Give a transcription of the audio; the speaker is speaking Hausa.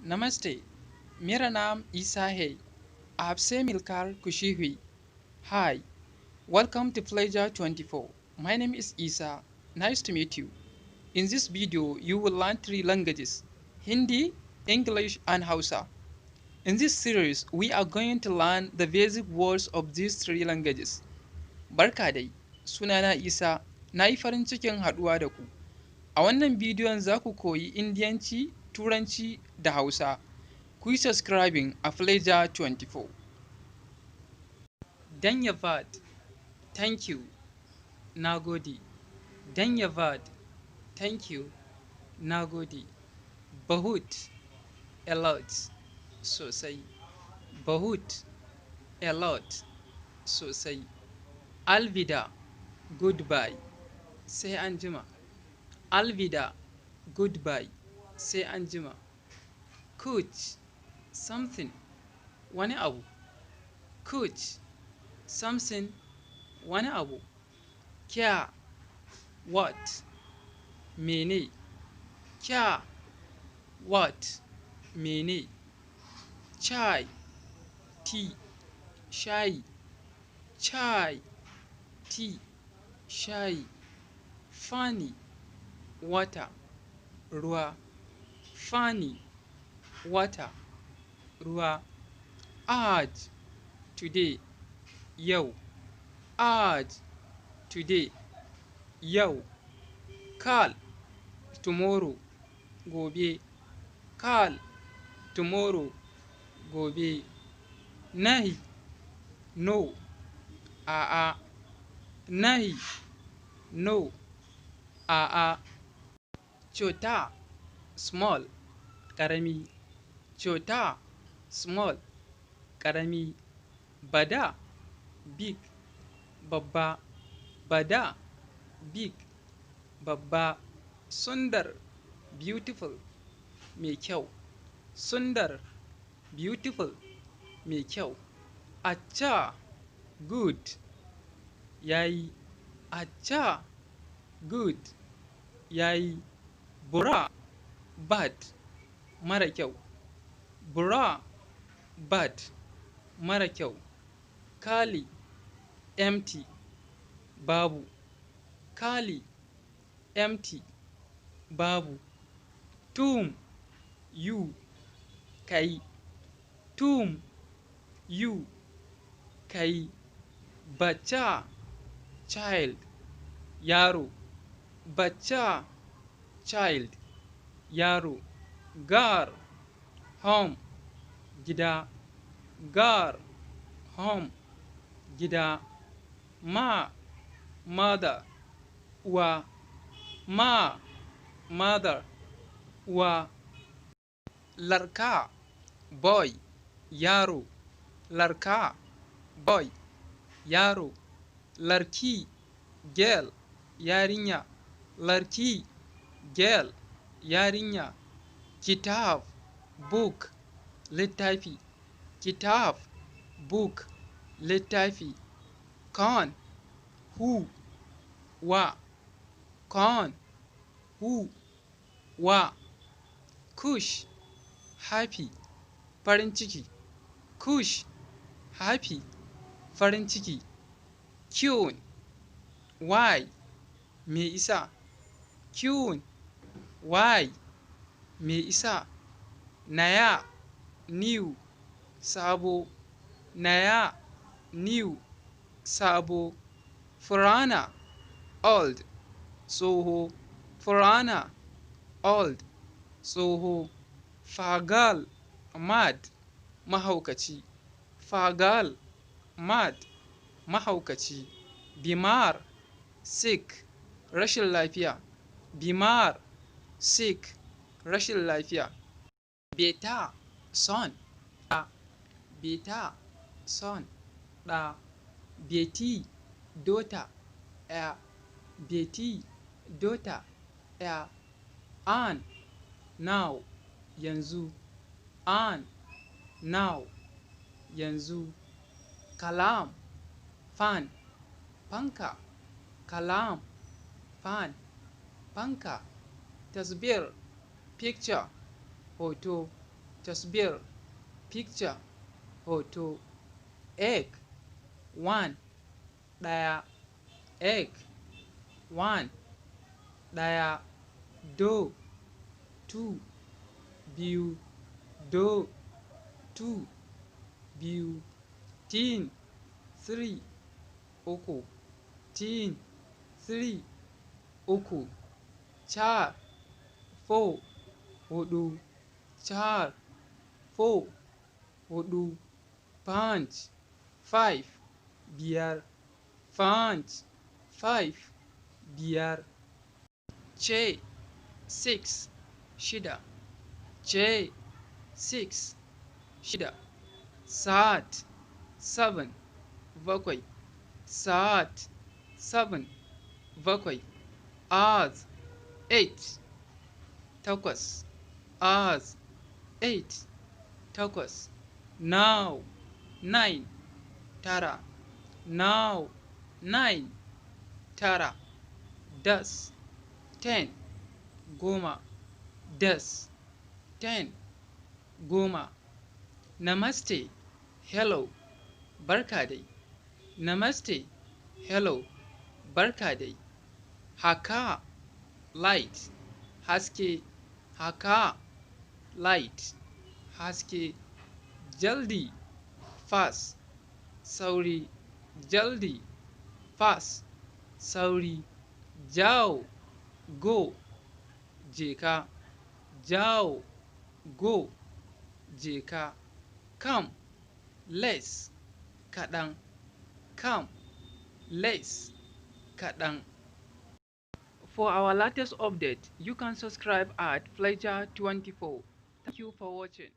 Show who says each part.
Speaker 1: नमस्ते, मेरा नाम ईसा है। आपसे मिलकर खुशी हुई। Hi, welcome to Pleasure 24. My name is Isa. Nice to meet you. In this video, you will learn three languages: Hindi, English, and Hausa. In this series, we are going to learn the basic words of these three languages. Barka dai, sunana Isa, na yi farin cikin haɗuwa da ku. A wannan bidiyon za ku koyi Indiyanci, Turanci da Hausa. Ku yi subscribing a Pleasure 24. धन्यवाद, thank you, na gode. धन्यवाद, thank you, na gode. बहुत, a lot, sosai. बहुत, a lot, sosai. अलविदा, goodbye, sai anjima. अलविदा, goodbye, sai anjima. कुछ, something, wani abu. कुछ, something, wani abu. क्या, what, mene. क्या, what, mene. चाय, tea, shayi. चाय, tea, shayi. पानी, water, ruwa. पानी, water, ruwa. आज, today, yau. आज, today, yau. कल, tomorrow, gobe. कल, tomorrow, gobe. नहीं, no, a'a. नहीं, no, a'a. छोटा, small, ƙarami. छोटा, small, ƙarami. बड़ा, big, babba. बड़ा, big, babba. सुंदर, beautiful, mai kyau. सुंदर, beautiful, mai kyau. अच्छा, good, yayi. अच्छा, good, yayi. बुरा, bad, mara kyau. बुरा, bad, mara kyau. खाली, empty, babu. खाली, empty, babu. तुम, you, kai. तुम, you, kai. बच्चा, child, yaro. बच्चा, child, yaro. घर, home, gida. घर, home, gida. माँ, mother, uwa. माँ, mother, uwa. लड़का, boy, yaro. लड़का, boy, yaro. लड़की, girl, yarinya. लड़की, girl, yarinya. किताब, book, littafi. किताब, book, littafi. कौन, who, wa. कौन, who, wa. खुश, happy, farin ciki. खुश, happy, farin ciki. क्यों, why, me isa. क्यों, why, me isa. नया, new, sabo. नया, new, sabo. पुराना, old, tsoho. पुराना, old, tsoho. पागल, mad, mahaukaci. पागल, mad, mahaukaci. बीमार, sick, rashin lafiya. बीमार, sick, rashin lafiya. बेटा, son, ɗa. बेटा, son, ɗa. बेटी, daughter, 'ya. बेटी, daughter, 'ya. अन, now, yanzu. अन, now, yanzu. कलम, fan, fanka. कलम, fan, fanka. तस्वीर, picture, hoto. Tasbir, picture, hoto. Ek, one, ɗaya. Ek, one, ɗaya. Do, two, biyu. Do, two, biyu. Teen, three, uku. Teen, three, uku. Char, four, huɗu. Char, four, huɗu. Panch, five, biyar. Panch, five, biyar. Che, six, shida. Che, six, shida. Saat, seven, bakwai. Saat, seven, bakwai. Az, eight, takwas. Az, eight, takwas. Now, nine, tara. Now, nine, tara. Das, 10, goma. Das, 10, goma. Namaste, hello, barka dai. Namaste, hello, barka dai. Haka, light, haske. Haka, light, haske. Jaldi, fast, sauri. Jaldi, fast, sauri. Jao, go, jeka. Jao, go, jeka. Come, less, kaɗan. Come, less, kaɗan. For our latest update, you can subscribe at Pleasure 24. Thank you for watching.